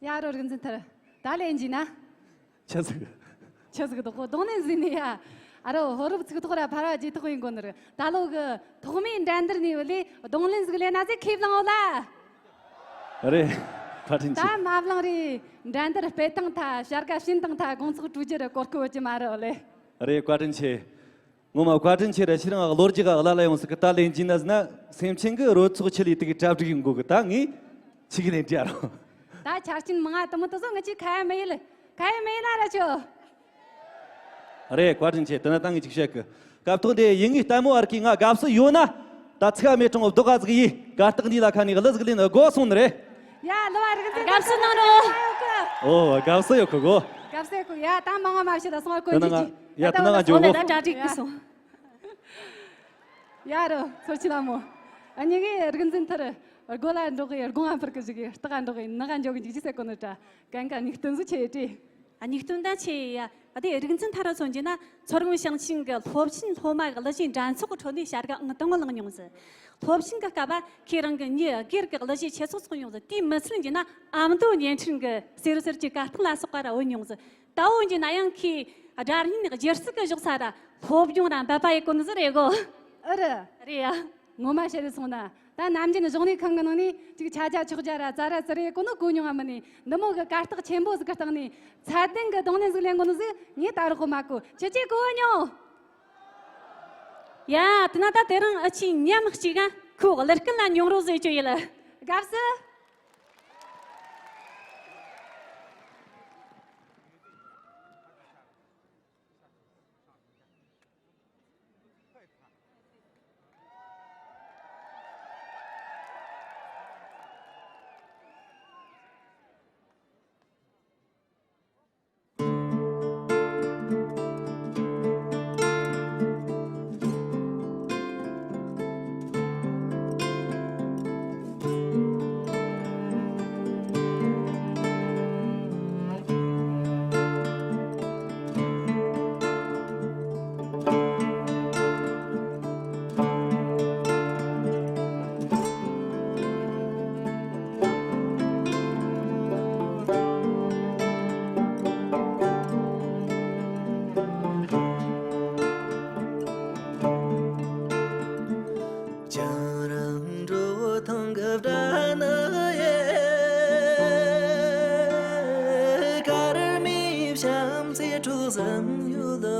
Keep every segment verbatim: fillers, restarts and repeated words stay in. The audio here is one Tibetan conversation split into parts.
ཡ་རོ་རིག་འཛིན་ཐར། ད་ལན་གྱིས་ན། ཆི་ཟིག་ཆི་ཟིག་དོག་གོ་གདོང་ནས་ཟིན་ནས་ཡ། ཨ་རོ་ཧོ་རུབ་ཚིག་ཐོག་ར་ཕ་ར་རྗེས་ཐོག་ཡིན་གོ་ནི་རེད། ད་ལོ་གི་ཐོག་མའི་འགྲན་བསྡུར་ནས་བ་ལས་གདོང་ལེན་ཟིག་ལས་ན་ཟེ་ཁེ་བླངས་འོ་ལ། རེད། བཀའ་དྲིན་ཆེ། ད་མ་བླངས་རེད། འགྲན་བསྡུར་སྤེལ་སྟངས་ཐ་བྱ་དགའ་བྱིན་སྟངས་ཐ་དགོངས་ཚོགས་གྲོས་རྒྱུ་ར་གོ་སྐབས་ཡོད་ཀྱི་མ་རེད་ལེ། རེད། བཀའ་དྲིན་ཆེ། ངོ་མ་བཀའ་དྲིན་ཆེ་ར། ཕྱིར་ང་གློ་རྒྱག་ག་གླ་ལ་ཡོང་སྲིད་གི། ད་ལན་གྱིས་ན་ཟེར་ན་སེམས་ཅན་གི་རོལ་ཚོགས་ཆི་ལས་དེ་གི་གྲ་སྒྲིག་ཡིན་དགོས་གི། ད་ངས་ཆི་གི་ལན་རྒྱག་རོགས། ད་ཆ་རྐྱེན་མང་ང་དུ་མོ་དུ་སོ་ང་ཅི་ཁ་ཡ་མེད་ལ། ཁ་ཡ་མེད་ལ་ར་ཆོ། རེད། བཀའ་དྲིན་ཆེ། དེ་ན་ད་ངས་ཅིག་བཤད་གི། སྐབས་ཐོག་འདི་ཡིན་ངའི་ལྟད་མོ་བར་གི་ང་དགའ་བསུ་ཡོད་ན། ད་ཚིག་མེད་གྲོང་བདོག་ག་ཟིག་ཡིས་གར་སྟེགས་འདི་ལ་ཁ་ནས་གླུ་ཟིག་ལེན་དགོ་སོང་ནི་རེད། ཡ་ལོ་བ་རིག་འཛིན་དགའ་བསུ་གནང་རོགས། ཨོ་དགའ་བསུ་ཡོད་གི་གོ། དགའ་བསུ་ཡོད་གི། ཡ་ད་མང་ང་མ་བཤད་ད་སོང་བ་གོ་དེ་ན་ང་ཡ་དེ་ན་ང་འཇོག་གོ། ད་གྲ་སྒྲིག་གི་སོང་། ཡ་རོ་ཚོར་ཆེ་ལ་མོ། ཨ་ཉི་གི་རིག་འཛིན་ཐར། སྒོ་ལ་འགྲོ་གི། སྒོ་ང་འཕུར་གི་བཞུགས་གི། སྟག་ག་འགྲོ་གི། ནག་ག་འཇོག་གི་འཇིགས་ཅི་ཟེར་གོ་ནི་ད། གན་ག་ཉིག་སྟོན་ཟིག་ཆེ་ཡེ་ཏེ། ཨ་ཉིག་སྟོན་ད་ཆེ་ཡ། ཨ་དེ་རིག་འཛིན་ཐར་སོང་རྒྱུ་ན་མཚོ་སྒང་ཞིང་ཆེན་གི་སློབ་ཆེན་སློབ་མ་གི་གླུ་གཞས་འགྲན་ཚོགས་གི་ཁྲོད་ནས་བྱ་དགའ་ཨང་དང་པོ་བླངས་མྱོང་ཟིག་སློབ་ཆེན་གི་སྐབས་བ་ཁོས་རང་གི་མྱི་སྒེར་གི་གླུ་གཞས་ཆེད་ཚོགས་ཚོགས་མྱོང་ཟིག་དེའི་མི་ཚད་རྒྱུ་ན་ཨ་མདོ་བརྙན་འཕྲིན་གི་ཟེར་ཟེར་གྱི་གར་སྟེགས་ལ་སོགས་པ་ར་བུད་མྱོང་ཟིག་ད་འོ་འགྱོ་ན་ཡང་ཁོས་སྒྲ་སྙན་སྒྱུ་རྩལ་གི་གཞོགས་ས་ར་སློབ་སྦྱོང་ར་འབད་པ་ཡེ་གོ་ནི་ཟིག་རེད་གོ། ཨེ་རེད། རེད་ཡ། ངོ་མ་བཤད་རེ་སོང་ན་ད་ནམ་རྒྱུན་གཞོགས་ནས་ཁང་གི་ནང་ནས་ཅིག་ཆ་ཆ་ཆོག་རྒྱ་ར་ཙ་ར་ཙི་རེ་གོ་ནོ་གོ་མྱོང་བ་མིན་ནས། འདི་མོ་གི་གར་སྟེགས་ཆེན་པོ་ཟིག་གི་སྟེང་ནས་ཚད་ལྡན་གི་གདོང་ལེན་ཟིག་ལེན་གོ་ནི་ཟིག་ངས་ད་རག་གོ་མ་གོ། ཁྱེད་ཀྱིས་གོ་མྱོང་། ཡ་དེ་ན་ད་དེ་རིང་ཨ་ཆི་མཉམ་གཅིག་ག་ཁོ་གླུ་སྐད་ལ་མྱོང་རོགས་ཟེར་རྒྱུ་ཡིན་ལ། དགའ་བསུ། ནི་ཡེ། སྐར་མའི་བྱམས་བརྩེའི་གྲོགས་བཟང་ཡོད་དོ།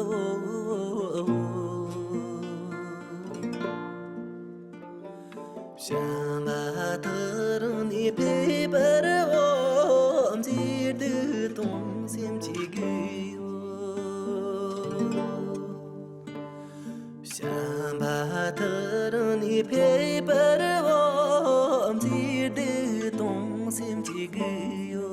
བྱམས་པ་དེ་རིང་ནས་ཕེབས་པར་འོ། མཛེས་སྡུག་གཏོང་སེམས་ཀྱི་གུས་ཡོད། བྱམས་པ་དེ་རིང་ནས་ཕེབས་པར་འོ། མཛེས་སྡུག་གཏོང་སེམས་ཀྱི་གུས་ཡོད།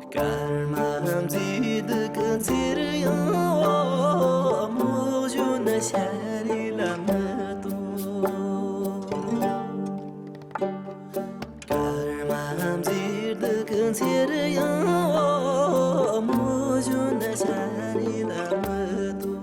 སྐར་མ་མཛེས་སྡུག་གི་ཚེར་ཡང་འོ། མོ་གཞོན་ནུ་ཤར་རི་ལ་མི་ལྟོས། སྐར་མ་མཛེས་སྡུག་གི་ཚེར་ཡང་འོ། མོ་གཞོན་ནུ་ཤར་རི་ལ་མི་ལྟོས།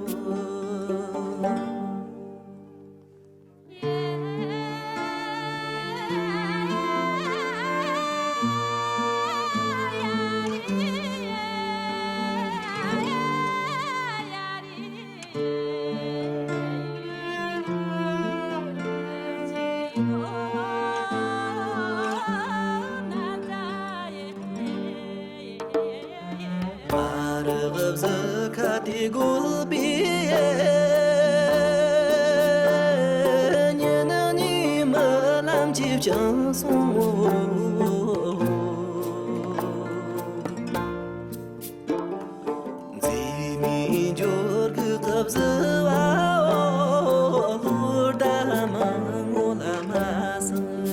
མ་རབས་གཟི་ཁ་དེ་བགོས་པའི་ཉིན་ནི་རྨི་ལམ་གྱིས་བཅིངས་སོང་། མཛེས་མའི་འབྱོར་གྱི་གབ་ཟི་བའོ། ལོ་ཟླ་མང་པོ་ལ་མ་སོང་།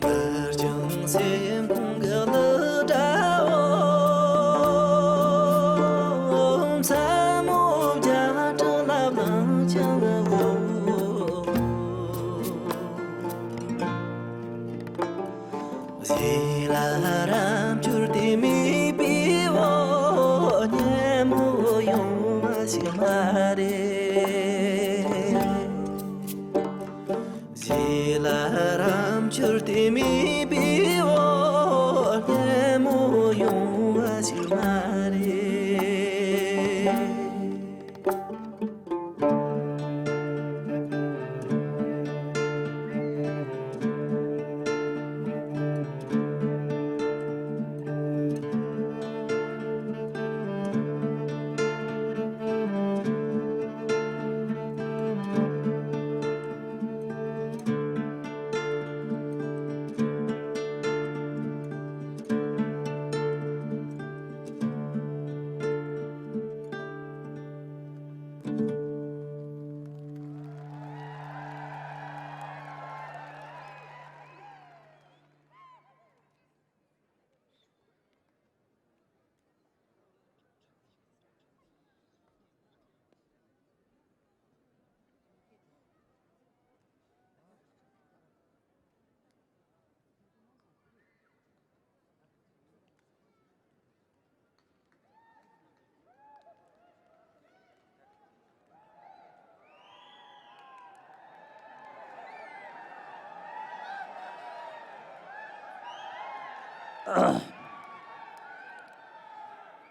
མི་ལྕང་སེམས་ཁོང་གི་གླུ་སྒྲའོ། མཚན་མོ་བརྒྱ་ཕྲག་ལ་བླངས་ཀྱང་འོ། གཞས་ལ་རབ་འབྱོར་དེ་མེད་པའི་འོ། སྙན་མོ་ཡོང་བ་ཞིག་མ་རེད། གཞས་ལ་རབ་འབྱོར་དེ་མེད་པའི་འོ། སྙན་མོ་ཡོང་བ་ཞིག་མ་རེད།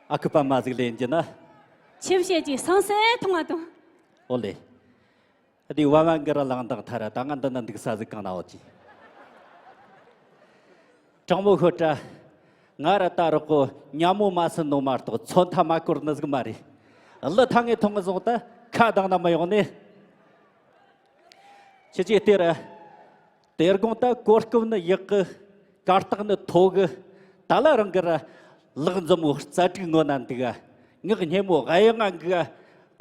ཨ་ཁུ་པདྨ་ཟིག་ལེན་རྒྱུ་ན། ཆིབས་ཞལ་གྱི་སང་སེ་ཐུང་བ་དང་། ཨོ་ལེ། འདི་བ་མ་འགི་ར་ལང་དང་ཐ་ར་ད་ང་འདི་ན་འདུག་ས་ཟིག་གང་ན་འོ་ཅི། དྲང་མོ་ཤོད་དྲ། ང་ར་ད་རོགས་གོ་ཉ་མོ་མ་སུ་ནོ་མ་གཏོགས་ཚོན་མཐའ་མ་བསྐོར་ནི་ཟིག་མ་རེད། གླུ་ཐང་ངེ་ཐོང་ངེ་བཟུང་ད་ཁ་གདང་ན་མི་ཡོང་ནི། ཁྱེད་ཀྱིས་དེ་ར། དེ་དགོང་ད་གོ་སྐབས་ནི་ཡག་གི། གར་སྟེགས་ནི་མཐོ་གི། ད་ལ་རང་གི་ར། ལག་འཛོམས་བོ་རྩ་དྲུག་ངོ་ན་འདུག་ག། ངག་སྙན་མོ་གཡུ་ང་འགུག་ག།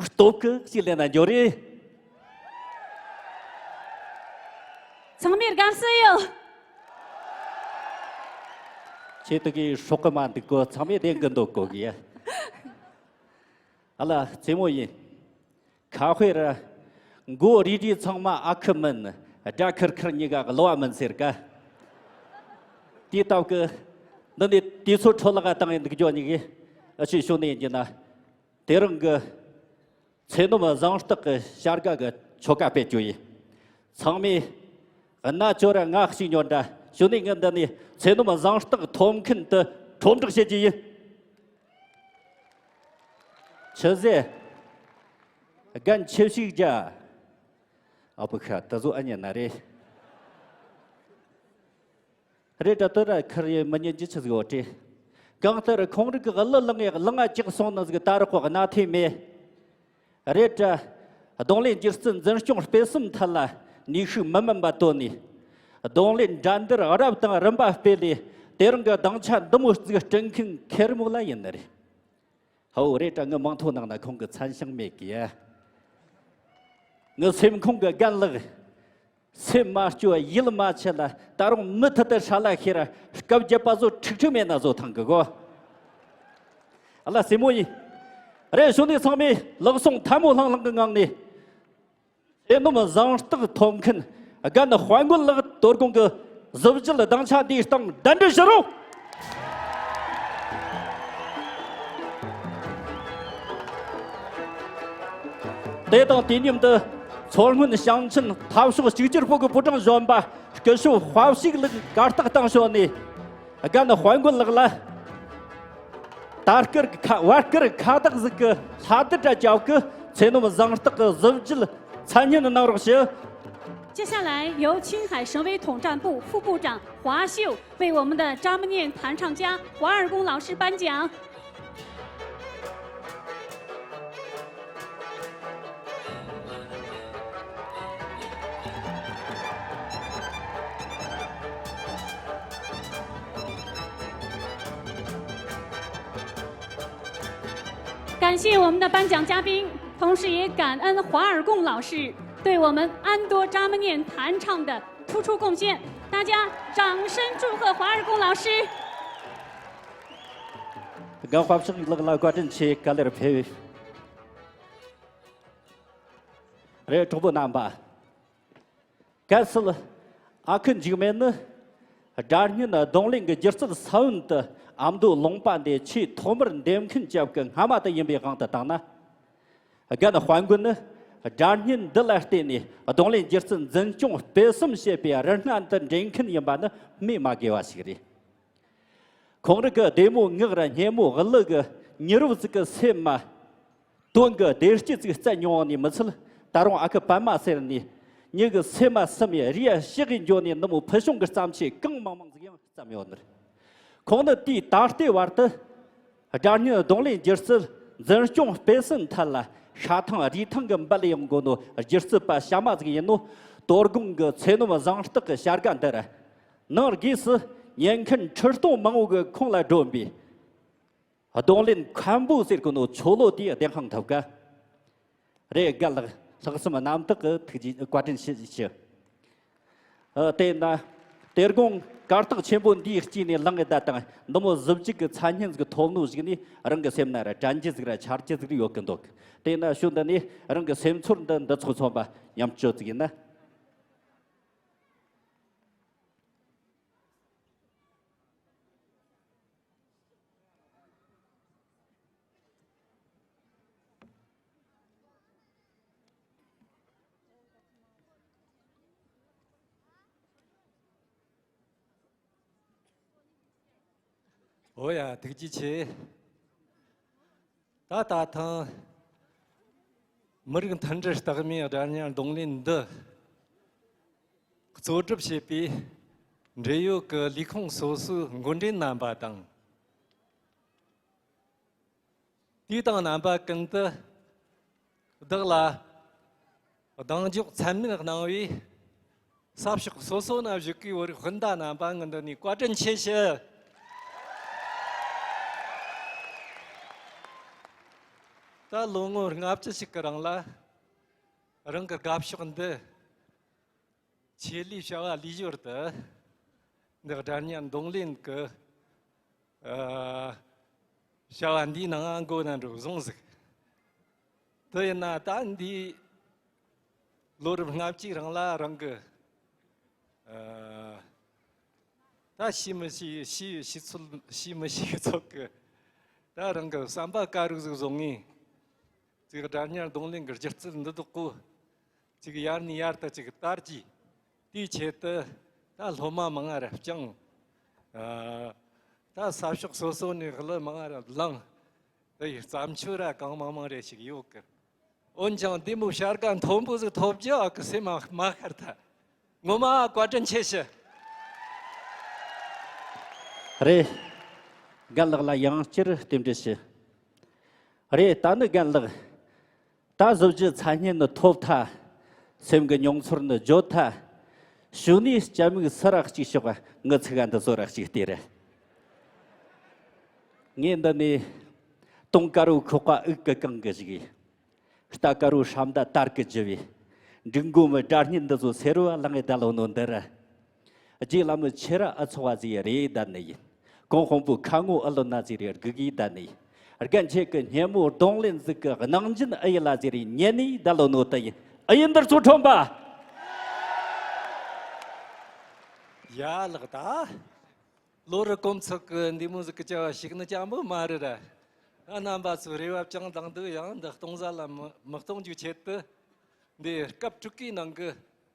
སྟོབས་གི་ཞིག་ལེན་ན་འབྱོར་རེ། ཚང་མས་དགའ་བསུ་ཡོད། ཁྱེད་དུ་གིས་སྲོག་གི་མ་འདུག་གོ། ཚང་མས་བདེན་གི་འདུག་གོ་གི། ཨ་ལ་རྩེད་མོ་ཡིན། ཁ་དཔེ་ར། མགོ་རིལ་རིལ་ཚང་མ་ཨ་ཁུ་མིན། དགྲ་ཁུར་ཁུར་གཉིས་ཀ་གློ་བ་མིན་ཟེར་ག། དེའི་སྟབས་ཀྱིས། འདི་ནི་དུས་ཚོད་འཕྲོ་བརླག་བཏང་ཡིན་འདུག་ཇོ་གཉིས་ཀྱིས། ཨ་ཕྱི་ཕྱོགས་ནས་ཡིན་གྱི་ན། དེ་རིང་གི་ཚེ་ནོམ་བཟང་རྟགས་ཀྱི་བྱ་དགའ་གི་ཆོ་ག་སྤེལ་རྒྱུ་ཡིན། ཚང་མས་རྣ་ཅོ་ར་ང་ཞིག་ཉོ་འདྲ་ཞུ་ནས། ངས་འདི་ནས་ཚེ་ནོམ་བཟང་རྟགས་ཐོབ་མཁན་དུ་ཁྲོམ་བསྒྲགས་བྱེད་ཀྱི་ཡིན། ཆི་ཟེ། རྒན་ཆེ་ཞིག་རྒྱ། ཨ་བུ་ཤ་ད་བཟོ་ཨ་ཉེ་ན་རེད། རེད་དྲ་དོ་ར་ཁར་ཡེ་མི་ཉན་གྱི་ཆི་ཟིག་འོ་ཏྲེ། གང་ལྟར་ཁོང་རིགས་ཀྱི་གླུ་བླངས་ཡག་ལང་ང་ཅིག་སོང་ནི་ཟིག་ད་རག་གོ་གནའ་ཐེ་མེད། རེད་དྲ། རྡུང་ལེན་སྒྱུ་རྩལ་འཛིན་སྐྱོང་སྤེལ་གསུམ་ཐད་ལ་ནུས་ཤུགས་མི་དམན་པ་བཏོན་ནས། རྡུང་ལེན་འགྲན་བསྡུར་རབ་དང་རིམ་པ་སྤེལ་ལས། དེ་རིང་གི་སྡིངས་ཆ་འདི་མོ་ཟིག་སྐྲུན་མཁན་ཁེར་མོ་ལ་ཡིན་ནི་རེད། ཧའོ་རེད་དྲ་ངའི་མིང་ཐོ་ནང་ན་ཁོང་གི་མཚན་བྱང་མེད་གི་ཡ། ངའི་སེམས་ཁོང་གི་རྒན་ལགས། སེམས་མ་སྐྱོ་ཡིད་མ་ཆད་ལ་ད་རུང་མུ་མཐུད་དུ་ཧྲ་ལ་ཤེས་ར་སྐབས་བརྒྱད་པ་བཟོ་ཁྲིག་ཁྲིག་མེད་ན་བཟོ་ཐང་གི་གོ། ཨ་ལ་སེ་མོ་ཡིན། རེད་ཞུ་ནས་ཚང་མས་ལག་ཟུང་ཐལ་མོ་ལྷང་ལྷང་གི་ངང་ནས། ཚེ་ནོམ་བཟང་རྟགས་ཐོབ་མཁན་རྒན་དཔལ་མགོན་ལགས་དོ་དགོང་གི་གཟི་བརྗིད་སྡིངས་ཆ་འདིའི་སྟེང་གདན་འདྲེན་ཞུ་རོགས། དེ་དང་དུས་མཉམ་དུ་མཚོ་སྔོན་ཞིང་ཆེན་འཐབ་ཕྱོགས་གཅིག་གྱུར་བོད་ཀྱི་བུ་ཕྲུག་གཞོན་པ་སྐུ་ཞབས་དཔའ་ཞིག་ལགས་གར་སྟེགས་སྟེང་བྱོན་ནས་རྒན་དཔལ་མགོན་ལགས་ལ། ད་སྐར་གྱི་ཁ་བར་སྐར་ཁ་བཏགས་ཟིག་གི་ལྷ་དུ་དྲ་རྒྱབ་ཀྱི་ཚེ་ནོམ་བཟང་རྟགས་ཀྱི་གཟི་བརྗིད་མཚན་སྙན་གནང་རོགས་ཞུ། 接下来由青海省委统战部副部长华秀为我们的扎木念弹唱家华尔公老师颁奖。 感谢我们的颁奖嘉宾，同时也感恩华尔贡老师对我们安多扎木念弹唱的突出贡献。大家掌声祝贺华尔贡老师。 རྒན་དཔའ་ཞིག་ལགས་ལ་བཀའ་དྲིན་ཆེ། ག་ལེར་ཕེབས། རེད་གྲོགས་པོ་རྣམ་པ། གལ་སྲིད་ཨ་ཁུ་འཇིགས་མེད་ནི་སྒྲ་སྙན་རྡུང་ལེན་གྱི་སྒྱུ་རྩལ་ས་བོན་དུ་ཨ་མདོའི་ལུང་པ་འདི་ཆེས་ཐོག་མར་འདེམས་མཁན་ཅབ་ཀྱི་སྔ་མ་དེ་ཡིན་པའི་དབང་དུ་བཏང་ན། རྒན་དཔལ་མགོན་ནི་སྒྲ་སྙན་འདི་ལ་བརྟེན་ནས་རྡུང་ལེན་སྒྱུ་རྩལ་འཛིན་སྐྱོང་སྤེལ་གསུམ་བྱེད་པའི་རི་སྔ་འདི་འདྲེན་མཁན་ཡིན་པ་ནི་སྨོས་མ་དགོས་པ་ཞིག་རེད། ཁོང་རང་གི་བདེ་མོ་ངག་ར་སྙན་མོ་གླུ་གི་མྱུར་བ་ཟིག་གི་སེམས་མ། དོན་གྱི་བདེ་སྐྱིད་ཅིག་སྩལ་མྱོང་བ་ནི་མི་ཚད། ད་རུང་ཨ་ཁུ་པད་མ་ཟེར་ནས་ཉིད་ཀྱི་སེམས་མ་སུམ་ཡི་རིའི་ཕྱི་གི་འགྱོ་ནས་འདི་མོ་ཕུལ་བྱུང་གི་བརྩམས་ཆོས་གང་མང་མང་ཟིག་ཡང་བརྩམས་ཡོད་ནི་རེད། ཁོང་ནི་དུས་ད་ལྟའི་བར་དུ་སྒྲ་སྙན་རྡུང་ལེན་སྒྱུ་རྩལ་འཛིན་སྐྱོང་སྤེལ་གསུམ་ཐད་ལ་ཧྲ་ཐང་རིང་ཐང་གི་འབད་ལས་ཡོང་དགོས་ནོ་སྒྱུ་རྩལ་པ་གཤའ་མ་ཟིག་ཡིན་ནོ། དོ་དགོང་གི་ཚེ་ནོམ་བཟང་རྟགས་ཀྱི་བྱ་དགའ་འདི་ར་ནང་སྒོས་སུ་ཉན་མཁན་ཁྲི་སྟོང་མང་བོ་གི་ཁོང་ལ་སྒྲོན་པའི། རྡུང་ལེན་མཁན་པོ་ཟེར་གོ་ནོ་ཆོ་ལོ་དེའི་བདེན་དཔང་ཐོབ་ག། རེད་རྒན་ལགས་ལྷག་བསམ་རྣམ་དག་གི་ཐུགས་རྗེ་བཀའ་དྲིན་ཆེ་ཞུ། ཨ་དེས་ན་དེ་དགོང་གར་སྟེགས་ཆེན་པོ་འདིའི་དཀྱིལ་ནས་ལངས་ཡོད་ད་དང་འདི་མོ་གཟི་བརྗིད་ཀྱི་མཚན་སྙན་ཟིག་ཐོབ་ནོ་ཞིག་ནི་རང་གི་སེམས་ན་ར་དྲན་རྒྱུ་ཟིག་ར་འཆར་རྒྱུ་ཟིག་ར་ཡོད་གི་འདུག་དེས་ན་ཞུ་འདི་ནི་རང་གི་སེམས་ཚོར་འདི་འདི་ཚོགས་ཚོམ་པ་མཉམ་སྤྱོད་ཟིག་ཡིན་ན། ཨོ་ཡ་ཐུགས་རྗེ་ཆེ། ད་ད་ཐེངས་མི་རིགས་མཐུན་སྒྲིལ་རྟགས་མའི་སྒྲ་སྙན་རྡུང་ལེན་འདི་གཙོ་སྒྲུབ་བྱེད་པའི་འབྲེལ་ཡོད་ཀྱི་ལས་ཁུངས་སོ་སོའི་འགོ་འདྲེན་རྣམ་པ་དང་། དུས་དང་རྣམ་པ་ཀུན་ཏུ་བདག་ལ་གདེང་འཇོག་ཚད་མེད་གནང་བའི་ས་ཕྱོགས་སོ་སོ་ན་བཞུགས་ཀྱི་བོད་རིགས་སྤུན་ཟླ་རྣམ་པ་ངི་འདི་ནས་བཀའ་དྲིན་ཆེ་ཞུ། ད་ལོ་ངོ་ལྔ་བཅུ་ཞིག་གི་རིང་ལ་རང་གི་དགའ་ཕྱོགས་འདི་ཆེད་ལས་བྱ་བ་ལས་ཞོར་དུ་འདི་སྒྲ་སྙན་རྡུང་ལེན་གྱི་ ཨ། བྱ་བ་འདིའི་ནང་མགོ་ན་འགྲོ་བཟུང་ཟིག་དེ་ཡིན་ན་ད་འདི་ལོ་རབས་ལྔ་བཅུའི་རིང་ལ་རང་གི། ཨ། ད་ཤེས་མི་ཤེས། ཤེས་ཤེས་ཚོད། ཤེས་མི་ཤེས་ཚོད་གི། ད་རང་གི་བསམ་པ་དཀར་རུ་ཟིག་བཟུང་ངས། ཅིག་སྒྲ་སྙན་རྡུང་ལེན་གྱི་སྒྱུ་རྩལ་འདི་དག་གོ། ཅིག་ཡར་ནས་ཡར་དུ་ཅིག་དར་གྱིས། དེའི་ཆེད་དུ་ད་སློབ་མ་མང་ང་ར་བསྐྱངས། ཨ། ད་ས་ཕྱོགས་སོ་སོ་ནས་གླུ་མང་ང་ར་བླངས། དེ་ཡི་བརྩམས་ཆོས་ར་གང་མང་མང་རེ་ཞིག་ཡོད་གི། འོན་ཀྱང་འདི་མོ་བྱ་དགའ་མཐོན་པོ་ཟིག་ཐོབ་རྒྱུ་ཨ་ཀི་སེམས་མ་མ་ཤར་ཐལ། ངོ་མ་བཀའ་དྲིན་ཆེ་ཞུ། རེད། རྒན་ལགས་ལ་ཡང་བསྐྱར་རྟེན་འབྲེལ་ཞུ། རེད། ད་ནི་རྒན་ལགས། ད་བཟོ་རྒྱུ་མཚན་སྙན་ནི་ཐོབ་ཐལ། སེམས་ཀྱི་མྱོང་ཚོར་ནི་བརྗོད་ཐལ། གཞུག་ནས་སྐྱ་མིག་སུ་ར་གཅིག་ཤོག་ངི་ཚིག་ག་འདི་ཚོ་ར་གཅིག་ལྟོས་རེད། ངས་འདི་ནས་དུང་དཀར་བོ་ཁོག་པ་དབུགས་ཀྱིས་བཀང་གི་བཞུགས། རྟ་དཀར་བོ་ཧྲམ་ཟླ་དར་གྱིས་བརྒྱུ་བའི། འབྲི་གུང་མི་སྒྲ་སྙན་འདི་ཚོ་སེར་བ་ལང་ངེ་ད་ལོ་ནོ་འདི་ར། རྗེ་བླ་མའི་ཆེ་ར་ཨ་ཚོགས་པ་ཟིག་རེད་ད་ནི་ཡིན། གོང་དཔོན་པོའི་ཁ་ངོ་ཨ་ལོ་ན་ཟིག་རེད་དགུ་གི་ད་ནི་ཡིན། རྒན་ཁྱེད་ཀྱི་སྙན་མོ་རྡུང་ལེན་ཟིག་གི་གནང་སྦྱིན་ཨ་ཡི་ལ་ཟིག་རེད་ཉན་ནི་ད་ལོ་ནོ་ད་ཡིན། ཨ་ཡིན་འདིར་ཚོ་ཁྲོམ་པ། ཡ་ལགས་ད། ལོ་རེ་སྐོམ་ཚོད་ཀྱི་འདི་མོ་ཟིག་གི་བྱ་བ་ཞིག་ནི་ཅང་མོ་མ་རེད་ར། ཨ་རྣམ་པ་ཚོའི་རེ་བ་བཅངས་དང་འདུག་ཡང་འདི་གཏོང་ས་ལ་མི་མི་གཏོང་རྒྱུའི་ཆེད་དུ། འདི་སྐབས་དྲུག་གི་ནང་གི་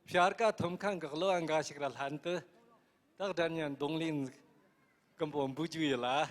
བྱ་དགའ་ཐོབ་མཁན་གི་གླུ་བ་འགའ་ཞིག་ར་ལྷན་དུ། ད་སྒྲ་སྙན་རྡུང་ལེན་ཟིག་སྐམ་པོ་འབུལ་རྒྱུ་ཡིན་ལ།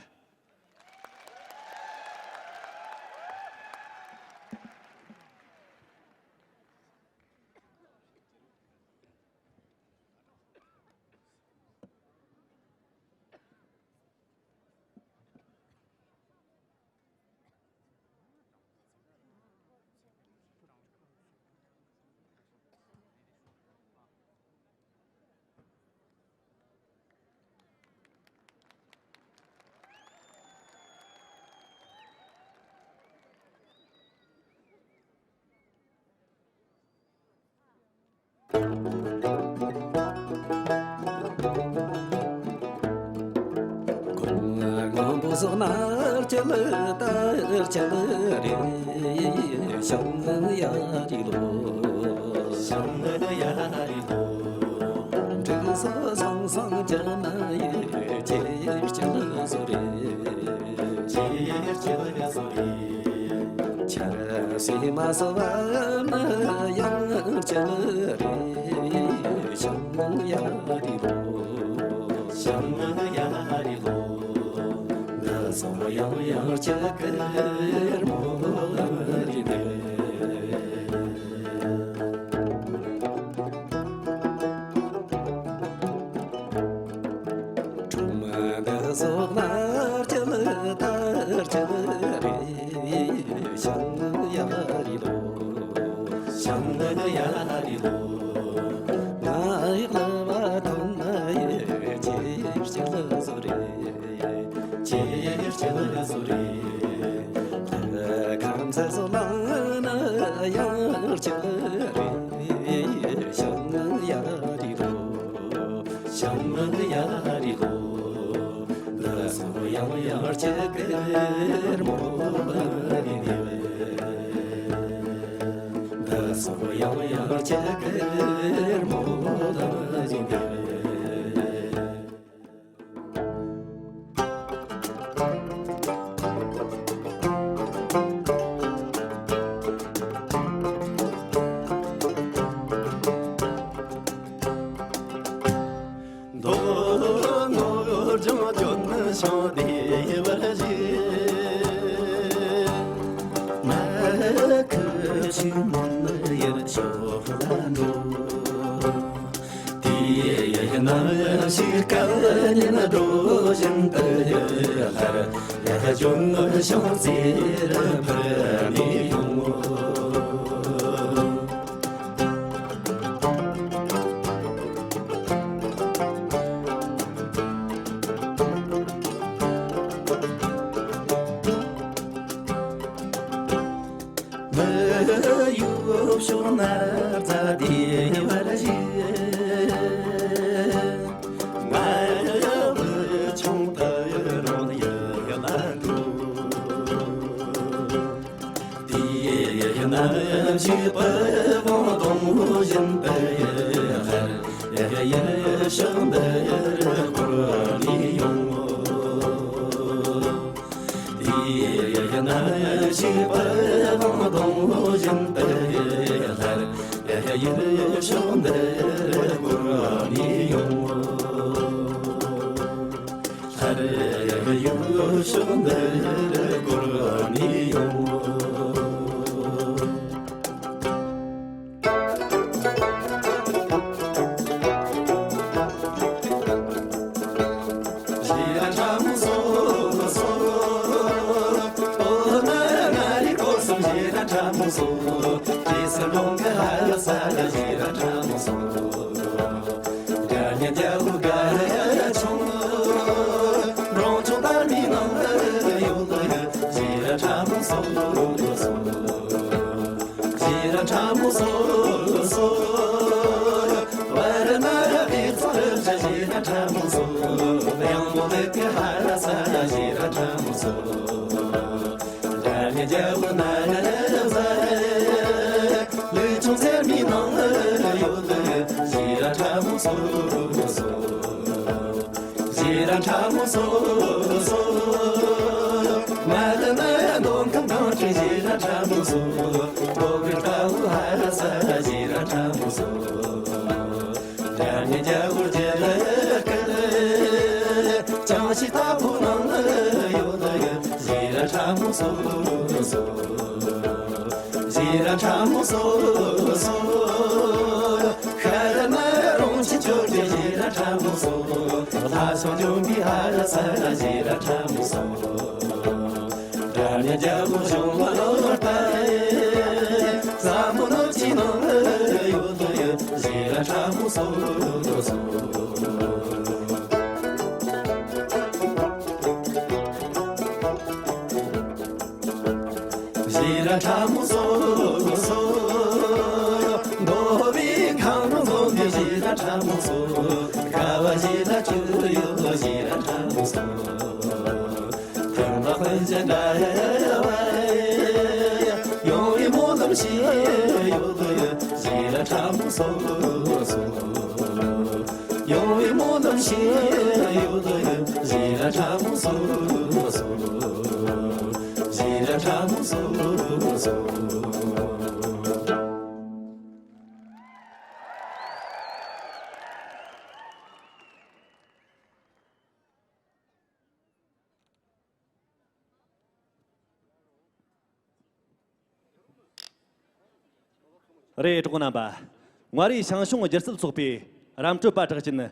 ཆར་སེ་མ་སོ་བ་ན་ཡང་ཆེ་ལ་རེ་ཤང་ཡ་རི་ལོ། ཤང་ཡ་རི་ལོ། ང་སོ་ཡང་ཡང་ཆེ་ཀེར་མོ་རི་ནེ། ཁྲོམ་འདི་ཟོག་ལ་ཅི་ལ་དར་ཅི་ལ་རེད། ཤང་ཡ་རི་ལོ། ཤང་ཡ་རི་ལོ། ང་ཡག་ལ་བ་ཐོན་ན་ཡེ་ཅེར་ཅི་ལ་ཟོ་རེད། ཅེར་ཅི་ལ་ཟོ་རེད། ཁམས་ཚ་ཟོ་ལ་ན་ཡང་ཅི་ལ་རེད། ཤང་ཡ་རི་ལོ། ཤང་ཡ་རི་ལོ། ང་སོ་ཡང་ཡང་ཅི་ཀེར་མོ་ལ་རི་ནེ། ང་སོ་ཡང་ཡང་ཅི་ཀེར་མོ་ལ་རི་ནེ། མདོ་ནོར་ལྗང་ལྗོན་ཤིང་བདེ་བར་བཞད། མ་ཁུ་ཆུ་མོན་ཡར་ཤོག་ལ་འགྲོ། དེ་ཡི་ནང་ཞིག་སྐལ་ཉིན་འགྲོ་བཞིན་དུ་ཡོད་ལ། ལ་ལྗོན་ཤིང་རྩེར་འཕུར་ནས་ཡོང་ངོ་། མི་ཡུལ་ཕྱོགས་ན་རྩྭ་དེ་བར་བཞིན། ང་ཡང་བུ་ཆུང་དུ་རོལ་ བྱེད་པ་དབང་དང་བཞིན་དུ་ཡར་ཡར་ཕྱོགས་འདིར་བསྐོར་ནས་ཡོང་། དེ་ཡིན་ན་བྱེད་པ་དབང་དང་བཞིན་དུ་ཡར་ཡར་ཕྱོགས་འདིར་བསྐོར་ནས་ཡོང་། ལྷར་ཡུལ་ཕྱོགས་འདིར་བསྐོར་ནས་ཡོང་། ཞེ་དྲག་ཕྲ་མོ་སོ་སོ། ཨོ་ན་ན་རི་ཀོ་སུམ་ཞེ་དྲག་ཕྲ་མོ་སོ། ཇི་སྲིད་འགྲོ་འདི་ཧ་ལ་ས་ལ་ཞེ་དྲག་ཕྲ་མོ་སོ། དགྲ་གཉེན་རྒྱལ་པོ་དགའ་ཆུང་། འབྲོང་ཆུང་དར་མའི་ནང་ལ་ཡོད། ཞེ་དྲག་ཕྲ་མོ་སོ་སོ། ཞེ་དྲག་ཕྲ་མོ་སོ་སོ། བར་ན་ར་བི་ཚོར་ཞེ་དྲག་ཕྲ་མོ་སོ། གཡང་མོ་ལེ་ཀི་ཧ་ར་ས་ཞེ་དྲག་ཕྲ་མོ་སོ། དགྲ་གཉེན་རྒྱལ་པོ་ན་ར་ཟ། ལུས་ཆུང་ཚེར་མའི་ནང་ལ་ཡོད། ཞེ་དྲག་ཕྲ་མོ་སོ་སོ། ཞེ་དྲག་ཕྲ་མོ་སོ་སོ། མ་ལ་ན་མདོ་ཁམས་སྒང་དྲུག་ཞེ་དྲག་ཕྲ་མོ་སོ། མདོ་དགོན་དཀར་པོ་ཧ་ར་ས་ཞེ་དྲག་ཕྲ་མོ་སོ། དགྲ་གཉེན་རྒྱལ་པོ་རྒྱལ་སྐལ། ཅང་ཤེས་ལྟ་བུ་ནང་ལ་ཡོད། ཞེ་དྲག་ཕྲ་མོ་སོ་སོ། ཞེ་དྲག་ཕྲ་མོ་སོ་སོ། ཤར་ན་རོང་ཆེན་ཆོས་རྗེ་ཞེ་དྲག་ཕྲ་མོ་སོ། ལྷ་བྱང་ལྗོན་པའི་ཧ་ར་ས་ཞེ་དྲག་ཕྲ་མོ་སོ། དགྲ་གཉེན་རྒྱལ་པོ་གཞུང་མ་ལོ་ལྟ། ཟབ་མོ་ནུབ་ཀྱི་ནང་ལ་ཡོད། ཞེ་དྲག་ཕྲ་མོ་སོ་སོ། ཞེ་དྲག་ཕྲ་མོ་སོ་སོ། མདོ་དབུས་ཁམས་ལུང་འཛོམས་པའི་ཞེ་དྲག་ཕྲ་མོ་སོ། དགའ་བ་ཞེ་དྲག་ཁྱོད་ཡོད། ཞེ་དྲག་ཕྲ་མོ་སོ། ཐུན་མོང་དཔལ་གྱི་འདྲ་བ། ཡོང་བའི་སྨོན་ལམ་ཞིག་ཡོད། ཞེ་དྲག་ཕྲ་མོ་སོ་སོ། ཡོང་བའི་སྨོན་ལམ་ཞིག་ཡོད། ཞེ་དྲག་ཕྲ་མོ་སོ་སོ། ཞེ་དྲག་ཕྲ་མོ་སོ་སོ། རེད། གྲོགས་རྣམ་པ། མངའ་རིས་ཞང་ཞུང་སྒྱུ་རྩལ་ཚོགས་པའི་རམ་གྲོད་པ་གྲགས་ཅན།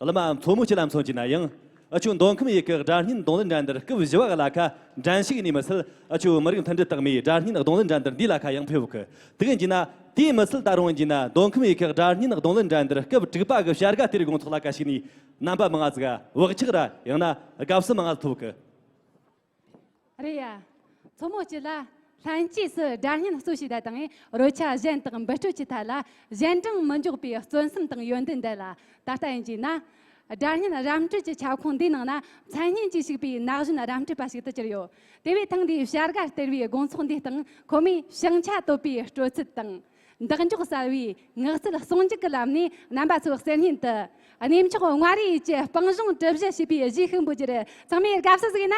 གླུ་མ་མཚོ་མོ་སྐྱིད་ལ་མཚོན་གྱི་ན་ཡང་། ཨ་ཆོ་མདོ་ཁམས་ཡུལ་གྱི་སྒྲ་སྙན་རྡུང་ལེན་འགྲན་བསྡུར་སྐབས་བཞི་བ་གི་ལ་ཁ་འགྲན་ཞུགས་ནས་མི་སེལ། ཨ་ཆོ་མི་རིགས་མཐུན་སྒྲིལ་རྟགས་མའི་སྒྲ་སྙན་རྡུང་ལེན་འགྲན་བསྡུར་འདིའི་ལ་ཁ་ཡང་ཕེབས་གི། དེ་གིན་གྱི་ན་དེའི་མི་སེལ། ད་རུང་གྱི་ན་མདོ་ཁམས་ཡུལ་གྱི་སྒྲ་སྙན་རྡུང་ལེན་འགྲན་བསྡུར་སྐབས་དྲུག་པ་གི་བྱ་དགའ་སྟེར་དགོང་ཚོགས་ལ་ཁ་ཞུགས་ནས་རྣམ་པ་མང་ང་ཟིག་བག་ཆགས་ར་ཡང་ན་དགའ་བསུ་མང་ང་ཐོབ་གི། རེད་ཡ། མཚོ་མོ་སྐྱིད་ལ་ལྷན་སྐྱེས་སུ་སྒྲ་སྙན་གཙོ་བྱས་ད་དང་རོལ་ཆ་གཞན་དག་འབུད་སྤྲོད་ཀྱི་ཐད་ལ་གཞན་དྲིང་མི་འཇོག་པའི་བརྩོན་སེམས་དང་ཡོན་ཏན་ལྡན་ལ། ད་ལྟ་ཡིན་གྱི་ན། སྒྲ་སྙན་རམ་གྲོལ་གྱི་ཁྱབ་ཁོངས་འདིའི་ནང་ན་མཚན་སྙན་གྱིས་ཕྱུག་པའི་ན་གཞོན་རམ་གྲོལ་པ་ཞིག་ཏུ་གྱུར་ཡོད། དེ་བས་ཐེངས་འདིའི་བྱ་དགའ་སྟེར་བའི་དགོང་ཚོགས་འདིའི་སྟེང་ཁོ་མོས་ཞིང་ཆ་དོད་པའི་སྤྲོ་ཚད་དང་། འདེགས་འཇོག་གསར་བའི་ངག་རྩལ་ཟུང་འཇུག་གི་ལམ་ནས་རྣམ་པ་ཚོའི་གསེར་སྙན་དུ་གནས་མཆོག་མངའ་རིས་ཡུལ་གྱི་སྤང་གཞུང་གྲུ་བཞི་ཞེས་པའི་གཞས་ཤིག་འབུལ་རྒྱུར་ཚང་མས་དགའ་བསུ་ཞུ་གི་ན།